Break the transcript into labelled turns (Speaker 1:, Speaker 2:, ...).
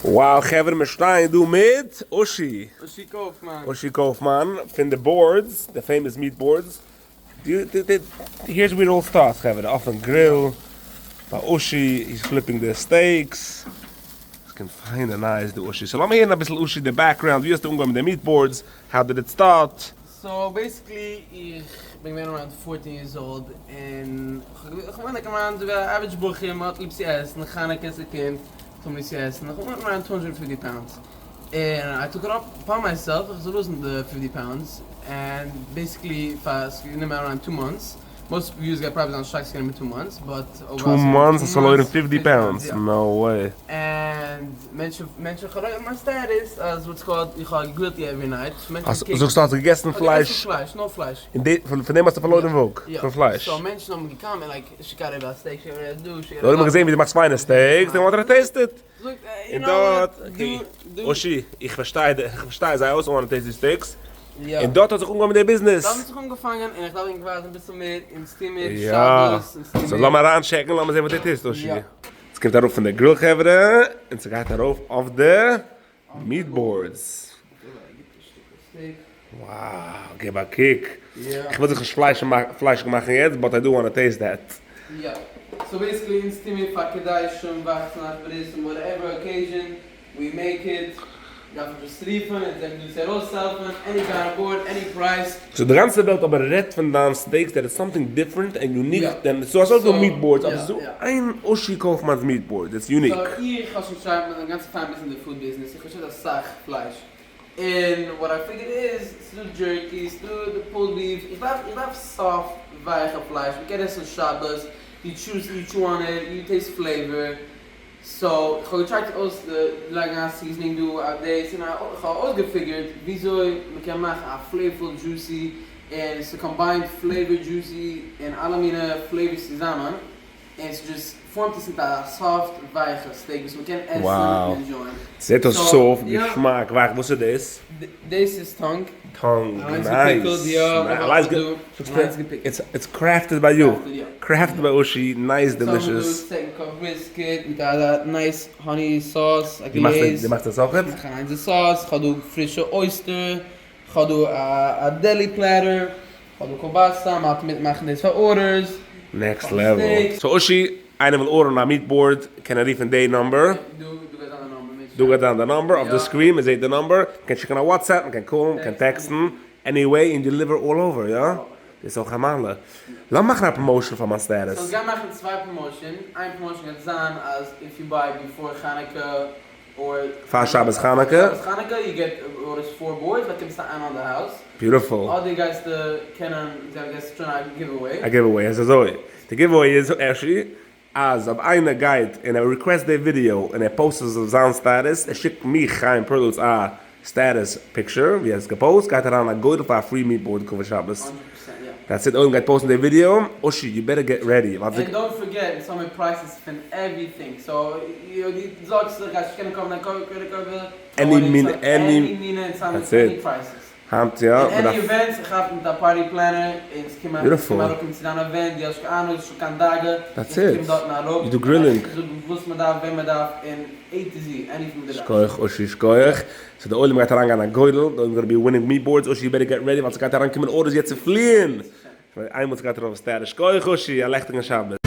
Speaker 1: Wow חברה מיר שטייען דא מיט אושי.
Speaker 2: אושי קויפמאן.
Speaker 1: אושי קויפמאן פון די boards, די famous meat boards. Here's where it all starts חברה, אויפן grill ביי אושי, he's flipping the steaks. עס קומט פיינע נייעס דא אושי. So לאמיר הערן אביסל אושי די background, ווי האסטו אנגעהויבן מיט די meat boards, how did it start?
Speaker 2: So basically איך בין געווען around 14 years old און כ'מיין like around די average בחור מ'האט ליב צו עסן, חנוכה ס'קומט האט מען ליב צו עסן, איך בין געווען around 250 pounds און I took it upon myself איך זאל lose ן די 50 pounds און basically פאר ס'גענומען around two months, most viewers גייט probably זיין shocked ס'גענומען two months but
Speaker 1: two months האסט פארלוירן 50 pounds? No way.
Speaker 2: און מענטשן מענטשן כ'האב אויף מיין status אז what's called איך האב געגרילט every night.
Speaker 1: זאגסט האסט געגעסן פלייש?
Speaker 2: פלייש, נאר פלייש.
Speaker 1: און די פון דעם האסטו פארלוירן וואג? פון פלייש?
Speaker 2: So מענטשן האבן געקאמענט like she got a steak she got a דא she
Speaker 1: got a. זיי האבן געזען ווי דו מאכסט פיינע steaks, they want to taste it. און דארט, okay, אושי, איך פארשטיי איך פארשטיי זיי also want to taste די steaks. און דארט האט זיך אנגעהויבן די ביזנעס.
Speaker 2: דארט האט זיך אנגעפאנגען און איך דארף ענק ווייזן אביסל מער אונז טוהן מיר שבת אונז טוהן מיר.
Speaker 1: So לאמיר אריינטשעקן לאמיר זען וואס דו טוסט אושי. עס קומט ארויף פון די grill חברה און ס'גייט ארויף אויף די meat boards. Wow, געב א קוק. איך וויל זיך נישט פליישיג מאכן יעצט, but I do wanna taste that.
Speaker 2: יא. So basically אונז טוהן מיר פאר קידושים, וואכטנאכט, ברית'ן, whatever occasion we make it, דארף מען just רופן אונז זענען דא צו ארויסהעלפן, any kind of board, any price.
Speaker 1: So די גאנצע וועלט אבער רעדט פון דיין steaks that is something different and unique than, ס'איז אזוי דא meat boards אבער ס'איז דא איין אושי קויפמאן'ס meat board, it's unique.
Speaker 2: So איך האב שוין שוין מיין גאנצע family איז אין די food business, איך פארשטייט אסאך פלייש, און what I figured איז, ס'איז דא jerky, ס'איז דא די pulled beef, איך דארף איך דארף soft ווייכע פלייש, מ'קען עסן שבת, you choose you chew on it, you taste flavor, so איך האב געטרייט אויס לייגן א seasoning דא א דאס און איך האב אויסגעפיגערט וויאזוי מ'קען מאכן א flavorful juicy און ס'קאמביינט flavor juicy און אלע מיני flavors צוזאמען און ס'דזשאסט פארמט עס מיט א soft ווייכע steak וואס מ'קען עסן און enjoy ען.
Speaker 1: ס'זעט אויס soft, געשמאק, ווייך, וואס איז דאס?
Speaker 2: דאס איז tongue.
Speaker 1: Tongue, nice. It's crafted by you. Crafted by אושי, nice delicious.
Speaker 2: Brisket מיט א nice honey sauce, א glaze.
Speaker 1: דו מאכסט עס אויכעט?
Speaker 2: איך מאך אליינס די sauce, כ'האב דא פרישע oyster, כ'האב דא א deli platter, כ'האב דא קאלבאסא, מ'האלט אינמיטן מאכן דאס פאר orders.
Speaker 1: Next level. So אושי, איינער וויל ארדערן א meat board קען ער רופן די number.
Speaker 2: דא גייט זיין די number.
Speaker 1: דא גייט זיין די number אויף די screen, מען זעט די number, מ'קען שיקן א WhatsApp, מ'קען call ן, מ'קען טעקסטן, anyway, און deliver all over, יא? דאס איז אויך א מעלה. לאמיר מאכן א promotion פאר מיין status.
Speaker 2: So גיי מאכן צוויי promotion, איין promotion גייט זיין אז if you buy before חנוכה or
Speaker 1: פאר שבת חנוכה.
Speaker 2: שבת חנוכה you get orders four boards באקומסטו איין on the house.
Speaker 1: Beautiful.
Speaker 2: אדער גייסטו קענען גייסטו שוין א giveaway.
Speaker 1: א giveaway איז אזוי, די giveaway איז actually אז אויב איינער גייט און ער request די ווידיאו און ער post עס אויף זיין status, ער שיקט מיך חיים פערלוץ א status picture ווי ער האט עס געפאוסט, גייט אריין א גורל פאר א free meat board לכבוד שבת. That's it, אויב מ'גייט פאוסטן די ווידיאו, אושי you better get ready, ווייל
Speaker 2: און don't forget, אונז האמיר prices פון everything, so דו זארגסט זיך גייסט נישט קענען קויפן דיין credit card bill,
Speaker 1: any מין
Speaker 2: any מינע אונז האמיר any prices.
Speaker 1: היינט יא,
Speaker 2: און any events, איך ארבעט מיט א party planner, און ס'קומט
Speaker 1: Beautiful.
Speaker 2: אראפ צו דיין event, דו האסט קיין אהנונג, נישט קיין דאגה,
Speaker 1: That's
Speaker 2: איך
Speaker 1: it.
Speaker 2: קום דארטן אראפ,
Speaker 1: You do grilling.
Speaker 2: איך זאג וואס מ'דארף, ווען מ'דארף, און A to Z, anything דו דארפסט.
Speaker 1: שכוח אושי שכוח. So די עולם גייט אריינגיין א גורל, די עולם gonna be winning meat boards, אושי you better get ready ווייל ס'גייט אריינקומען orders יעצט צו פליען! איינמאל ס'גייט ארויף status, שכוח אושי, א לעכטיגן שבת.